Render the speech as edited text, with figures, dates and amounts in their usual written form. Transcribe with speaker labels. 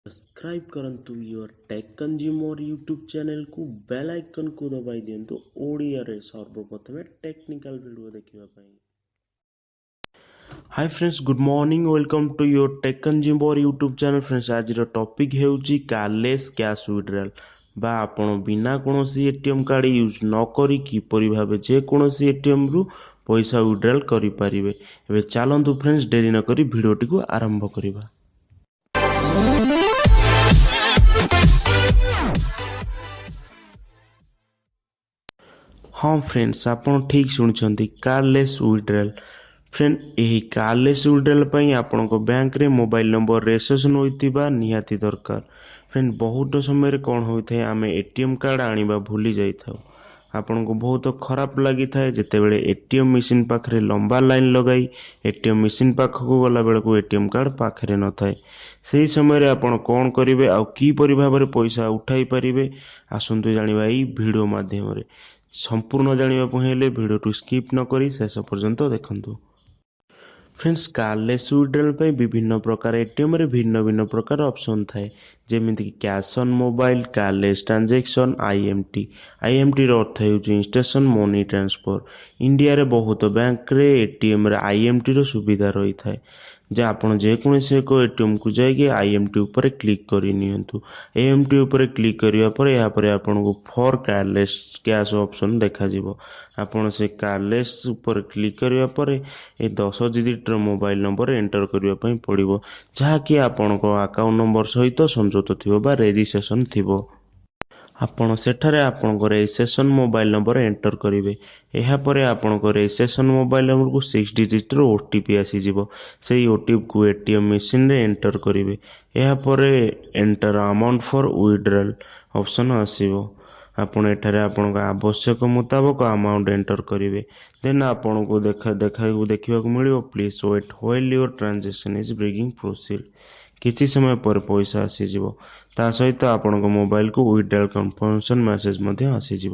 Speaker 1: Subscribe କରନ୍ତୁ your take consumer YouTube ଚ୍ୟାନେଲକୁ, bail ଆଇକନ୍କୁ ଦବାଇ ଦିଅନ୍ତୁ ଓଡ଼ିଆରେ ସର୍ବପ୍ରଥମେ ଟେକ୍ନିକାଲ ଭିଡ଼ିଓ ଦେଖିବା ପାଇଁ। Hi friends, good morning, welcome to your Tech Consumer YouTube channel. Friends, ଆଜିର ଟପିକ୍ ହେଉଛି କାର୍ଡଲେସ୍ କ୍ୟାସ୍ ୱିଡ୍ରାଲ୍ ବା ଆପଣ ବିନା କୌଣସି ଏଟିଏମ୍ କାର୍ଡ଼ ୟୁଜ୍ ନ କରି କିପରି ଭାବେ ଯେକୌଣସି ଏଟିଏମ୍ରୁ ପଇସା ୱିଡ୍ରାଲ୍ କରିପାରିବେ। ଏବେ ଚାଲନ୍ତୁ ଫ୍ରେଣ୍ଡସ୍, ଡେରି ନକରି ଭିଡ଼ିଓଟିକୁ ଆରମ୍ଭ କରିବା। ହଁ ଫ୍ରେଣ୍ଡସ୍, ଆପଣ ଠିକ୍ ଶୁଣିଛନ୍ତି, କାର୍ଡଲେସ୍ ୱିଡ୍ରାଲ୍। ଫ୍ରେଣ୍ଡ, ଏହି କାର୍ଡଲେସ୍ ୱିଡ୍ରାଲ୍ ପାଇଁ ଆପଣଙ୍କ ବ୍ୟାଙ୍କରେ ମୋବାଇଲ ନମ୍ବର ରେଜିଷ୍ଟ୍ରେସନ୍ ହୋଇଥିବା ନିହାତି ଦରକାର। ଫ୍ରେଣ୍ଡ, ବହୁତ ସମୟରେ କ'ଣ ହୋଇଥାଏ, ଆମେ ଏଟିଏମ୍ କାର୍ଡ଼ ଆଣିବା ଭୁଲି ଯାଇଥାଉ। ଆପଣଙ୍କୁ ବହୁତ ଖରାପ ଲାଗିଥାଏ ଯେତେବେଳେ ଏଟିଏମ୍ ମେସିନ୍ ପାଖରେ ଲମ୍ବା ଲାଇନ୍ ଲଗାଇ ଏଟିଏମ୍ ମେସିନ୍ ପାଖକୁ ଗଲାବେଳକୁ ଏଟିଏମ୍ କାର୍ଡ଼ ପାଖରେ ନଥାଏ। ସେହି ସମୟରେ ଆପଣ କ'ଣ କରିବେ ଆଉ କିପରି ଭାବରେ ପଇସା ଉଠାଇ ପାରିବେ, ଆସନ୍ତୁ ଜାଣିବା ଏଇ ଭିଡ଼ିଓ ମାଧ୍ୟମରେ। ସମ୍ପୂର୍ଣ୍ଣ ଜାଣିବା ପାଇଁ ହେଲେ ଭିଡ଼ିଓଟି ସ୍କିପ୍ ନ କରି ଶେଷ ପର୍ଯ୍ୟନ୍ତ ଦେଖନ୍ତୁ। ଫ୍ରେଣ୍ଡସ୍, କାର୍ଡଲେସ୍ ୱିଡ୍ରାଲ୍ ପାଇଁ ବିଭିନ୍ନ ପ୍ରକାର ଏଟିଏମ୍ରେ ଭିନ୍ନ ଭିନ୍ନ ପ୍ରକାର ଅପସନ୍ ଥାଏ, ଯେମିତିକି cash on mobile, cardless transaction, IMT। ଆଇଏମ୍ଟିର ଅର୍ଥ ହେଉଛି ଇନଷ୍ଟାଣ୍ଟ ମନି ଟ୍ରାନ୍ସଫର୍। ଇଣ୍ଡିଆରେ ବହୁତ ବ୍ୟାଙ୍କରେ ଏଟିଏମ୍ରେ ଆଇଏମ୍ଟିର ସୁବିଧା ରହିଥାଏ ଯେ ଆପଣ ଯେକୌଣସି ଏକ ଏଟିଏମ୍କୁ ଯାଇକି ଆଇଏମ୍ଟି ଉପରେ କ୍ଲିକ୍ କରି ନିଅନ୍ତୁ। ଆଇଏମ୍ଟି ଉପରେ କ୍ଲିକ୍ କରିବା ପରେ, ଏହାପରେ ଆପଣଙ୍କୁ ଫର୍ କାର୍ଡଲେସ୍ କ୍ୟାସ୍ ଅପସନ୍ ଦେଖାଯିବ। ଆପଣ ସେ କାର୍ଡଲେସ୍ ଉପରେ କ୍ଲିକ୍ କରିବା ପରେ ଏ 10 ଡିଜିଟ୍ର ମୋବାଇଲ ନମ୍ବର ଏଣ୍ଟର କରିବା ପାଇଁ ପଡ଼ିବ, ଯାହାକି ଆପଣଙ୍କ ଆକାଉଣ୍ଟ ନମ୍ବର ସହିତ ସଂଯୁକ୍ତ ଥିବ ବା ରେଜିଷ୍ଟ୍ରେସନ୍ ଥିବ। ଆପଣ ସେଠାରେ ଆପଣଙ୍କ ରେଜିଷ୍ଟ୍ରେସନ୍ ମୋବାଇଲ ନମ୍ବର ଏଣ୍ଟର କରିବେ। ଏହାପରେ ଆପଣଙ୍କ ରେଜିଷ୍ଟ୍ରେସନ୍ ମୋବାଇଲ ନମ୍ବରକୁ 6 ଡିଜିଟ୍ର ଓଟିପି ଆସିଯିବ। ସେଇ ଓଟିପିକୁ ଏଟିଏମ୍ ମେସିନ୍ରେ ଏଣ୍ଟର କରିବେ। ଏହାପରେ enter amount for withdrawal option ଆସିବ। ଆପଣ ଏଠାରେ ଆପଣଙ୍କ ଆବଶ୍ୟକ ମୁତାବକ ଆମାଉଣ୍ଟ ଏଣ୍ଟର କରିବେ। ଦେନ୍ ଆପଣଙ୍କୁ ଦେଖିବାକୁ ମିଳିବ, "Please wait while your transaction is being processed." କିଛି ସମୟ ପରେ ପଇସା ଆସିଯିବ। ତା ସହିତ ଆପଣଙ୍କ ମୋବାଇଲକୁ ୱିଡ୍ରାଲ୍ କନଫର୍ମେସନ୍ ମେସେଜ୍ ମଧ୍ୟ ଆସିଯିବ।